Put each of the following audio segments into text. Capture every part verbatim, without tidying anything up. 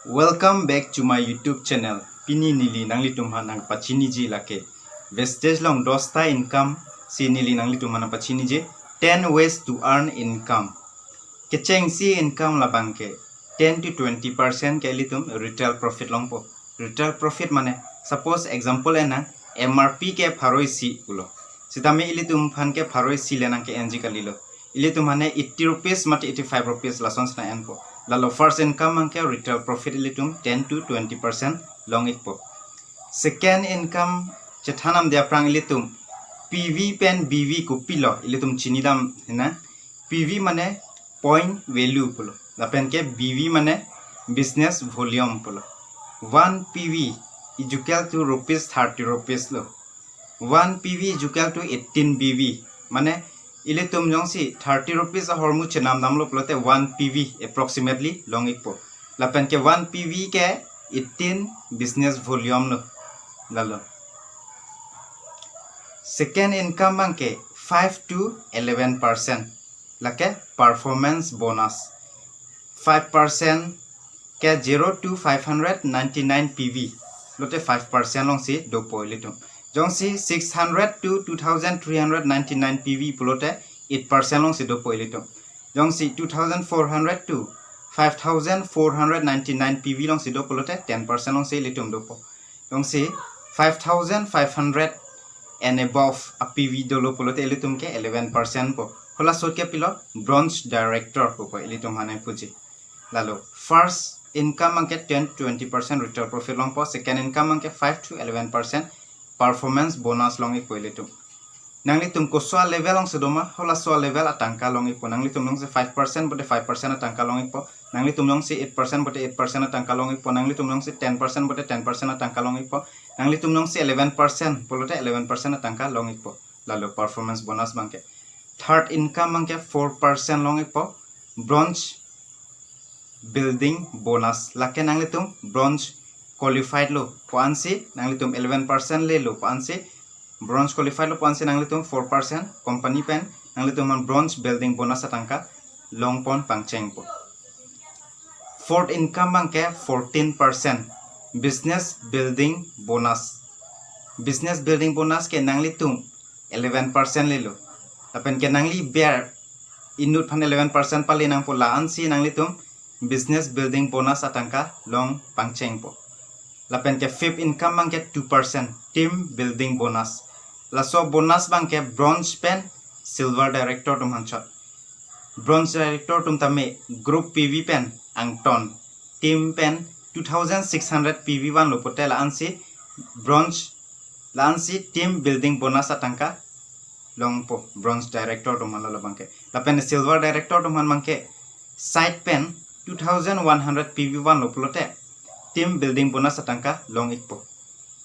Welcome back to my YouTube channel. Pini neli nanglitum aphan nangpachiniji lake Vestige along dosta income si neli nanglitum aphan nangpachiniji, ten ways to earn income. Kechengsi income labangke ten to twenty percent ke ilitum retail profit longpo. Retail profit mane, suppose example enang, M R P ke pharo isi pulo. Sitame ilitum aphan ke pharo isi le nangke-enji kalilo. Ilitum aphan eighty rupees mate eighty-five rupees lason si nang-enpo. Lalo first income abangke retail profit ilitum ten to twenty percent long-ikpo. Second income chethan damde aphrang ilitum P V pen B V kopilo ilitum chinidam hena. P V mane point value pulo. Lapen ke B V mane business volume pulo. One P V is equal to rupees thirty rupees lo. One P V is equal to eighteen B V. Mane ilitum jongsi thirty rupees ahormu chenam damlo pulote one P V approximately long-ikpo. Lapen ke one P V ke eighteen business volume lo. Lalo. Second income abangke five to eleven percent. Lake performance bonus. Five percent ke zero to five hundred ninety-nine P V lote five percent alongsi dopo ilitum. Jongsi six hundred to two thousand three hundred ninety-nine P V pulote eight percent alongsi dopo ilitum. Jongsi two thousand four hundred to five thousand four hundred ninety-nine P V alongsi do pulote ten percent alongsi ilitum dopo. Jongsi five thousand five hundred and above a P V dolo pulote ilitum ke eleven percent po. Hala ahut ke pilo bronze director pupo ilitum aphan nangpuji. Lalo first income abangke ten twenty percent retail profit longpo, second income abangke five to eleven percent performance bonus long-ikpo ilitum. Nanglitum koso a-level alongsi doma, halaso a-level atangka long-ikpo. Nanglitum jongsi five percent pulote five percent atangka long-ikpo. Nanglitum jongsi eight percent pulote eight percent atangka long-ikpo. Nanglitum jongsi ten percent pulote ten percent atangka long-ikpo. Nanglitum jongsi eleven percent pulote eleven percent atangka long-ikpo. Lalo performance bonus abangke. Third income abangke four percent long-ikpo. Bronze building bonus. Lake nanglitum bronze qualified lo pu ansi nanglitum eleven percent lelo pu ansi, bronze qualified lo pu ansi nanglitum four percent company pen nanglitum aphan bronze building bonus atangka longpon pangchengpo. Fourth income abangke fourteen percent business building bonus. Business building bonus ke nanglitum eleven percent lelo. Lapen ke nangli ber inut aphan eleven percent pale nangpo, la ansi nanglitum business building bonus atangka long pangchengpo. Lapen ke fifth income abangke two percent team building bonus. Laso bonus abangke bronze pen silver director atum aphan chot. Bronze director atum tame group P V pen angton, team pen two thousand six hundred P V vanlo pulote la ansi bronze, la ansi team building bonus atangka longpo bronze director atum aphan labangke. Lapen silver director atum aphan abangke side pen two thousand one hundred P V vanlo pulote team building bonus atangka long-ikpo.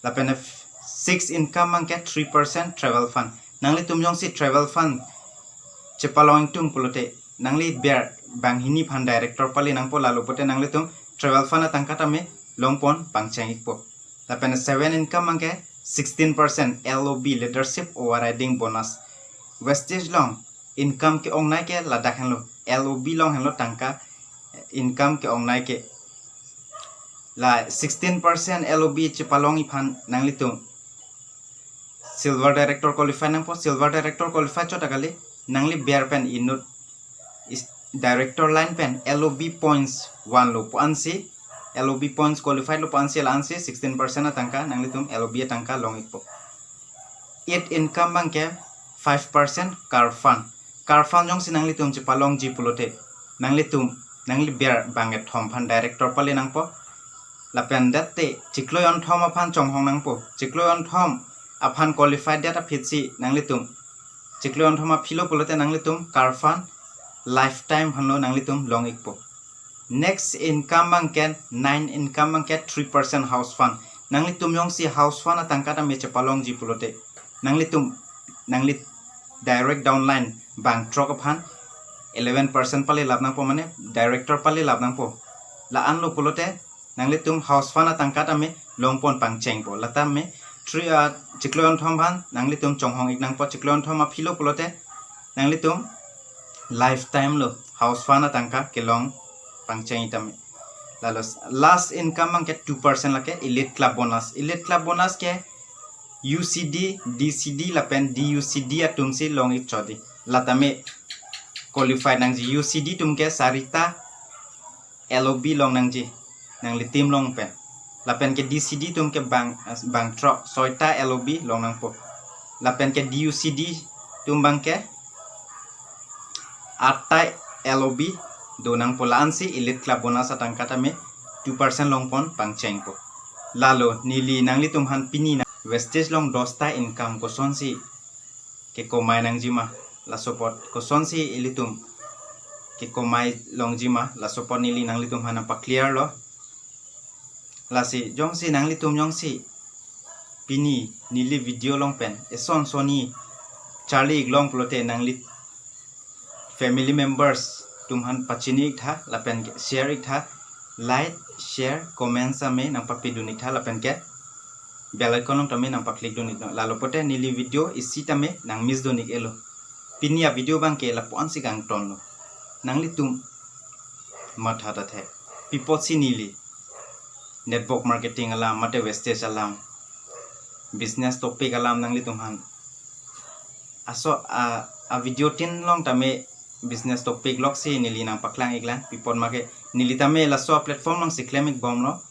Lapen sixth income abangke three percent travel fund. Nanglitum jongsi travel fund chepalong-iktung pulote nangli ber banghini aphan director pale nangpo, lalo pulote nanglitum travel fund atangka tame longpon pangcheng-ikpo. Lapen seven income abangke sixteen percent L O B, leadership overriding bonus. Vestige along income ke-ongnei ke ladak henlo, L O B along henlo tangka income ke-ongnei ke. La sixteen percent L O B chepalongji aphan nanglitum silver director qualify nangpo. Silver director qualify chot ta kali, nangli ber pen inut is director line pen L O B points vanlo pu ansi, L O B points qualified lo pu ansi, la ansi sixteen percent atangka nanglitum L O B atangka long-ikpo. Eighth income abangke five percent car fund. Car fund jongsi nanglitum chepalongji pulote, nanglitum nangli ber bangkethom aphan director pale nangpo. Lapen det te chiklo jonthom aphan chonghong nangpo. Chiklo jonthom aphan qualified det aphi si nanglitum, chiklo jonthom aphilo pulote nanglitum car fund lifetime aphanlo nanglitum long-ikpo. Next income abangke nine income abangke three percent house fund. Nanglitum jongsi house fund atangka tame chepalongji pulote, nanglitum nangli direct downline bangthrok aphan eleven percent pale lap nangpo, mane director pale lap nangpo. La anlo pulote nanglitum house fund atangka tame longpon pangchengpo. Latame three, ah, chiklo jonthom aphan nanglitum chonghong-ik nangpo. Chiklo jonthom aphilo pulote nanglitum lifetime lo house fund atangka kelong pangcheng-ik tame. Lalu last income abangke two percent lake Elite Club Bonus. Elite Club Bonus ke U C D, D C D lapen D U C D atumsi long-ik chot di. La tame qualify nangji. U C D atum ke sarita L O B long nangji, nanglitum along pen. Lapen ke D C D atum ke bang, bang throk, soita L O B long nangpo. Lapen ke D U C D atum abangke atta L O B do nangpo. La-ansi Elite Club Bonus atangka tame two percent longpon pangchengpo. Lalu neli nanglitum aphan pini na wastage along dosta income kosonsi kekomai nangjima, laso apot kosonsi ilitum kekomai longjima, laso apot neli nanglitum aphan nangpa-clear lo. Lasi jongsi nanglitum jongsi pini neli video along pen eson sonni charli-ik long pulote nangli family members atum aphan pachini-ik tha, lapen ke share-ik tha, like, share, comment tame nangpapidun-ik tha, lapen ke bell icon along tame nangpa-click dun-ik tha. Lalu pulote neli video isi tame nang-miss dun-ik-et lo. Pini a-video abangke lapu-ansi kangton lo. Nanglitum matha ta the. Pi apotsi neli network marketing alam, mate wastage alam, business topic alam nanglitum aphan aso a, a-video tin along tame business topic loksi neli nangpaklang-ik lang. Pi apot ma ke neli tame laso platform alongsi klem-ik bomlo.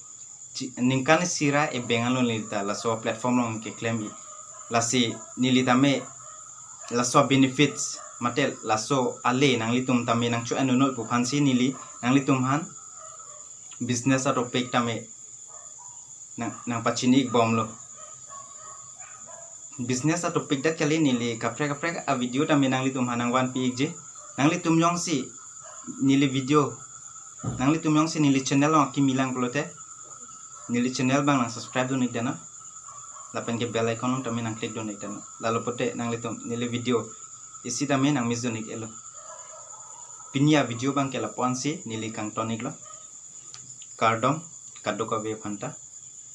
Chi-, ningkan isi ra ebeng alo neli ta laso platform along keklem-ik. Lasi neli tame laso benefits mate laso ale nanglitum tame nangcho-en un-e pu aphansi neli nanglitum aphan business a-topic tame nang, nangpachini-ik bomlo. Business a-topic det kali, neli kaprek kaprek a-video tame nanglitum aphan nangvanpi-ikji. Nanglitum jongsi neli video, nanglitum jongsi neli channel along akimi lang pulote neli channel abang nang-subscribe dun-ik tha non. Lapen ke bell icon along tame nang-click dun-ik tha non. Lalu pulote nanglitum neli video isi tame nang-miss dun-ik-et lo. Pini a-video abangke lapu-ansi neli kangton-ik lo. Kardom kadokave aphan ta.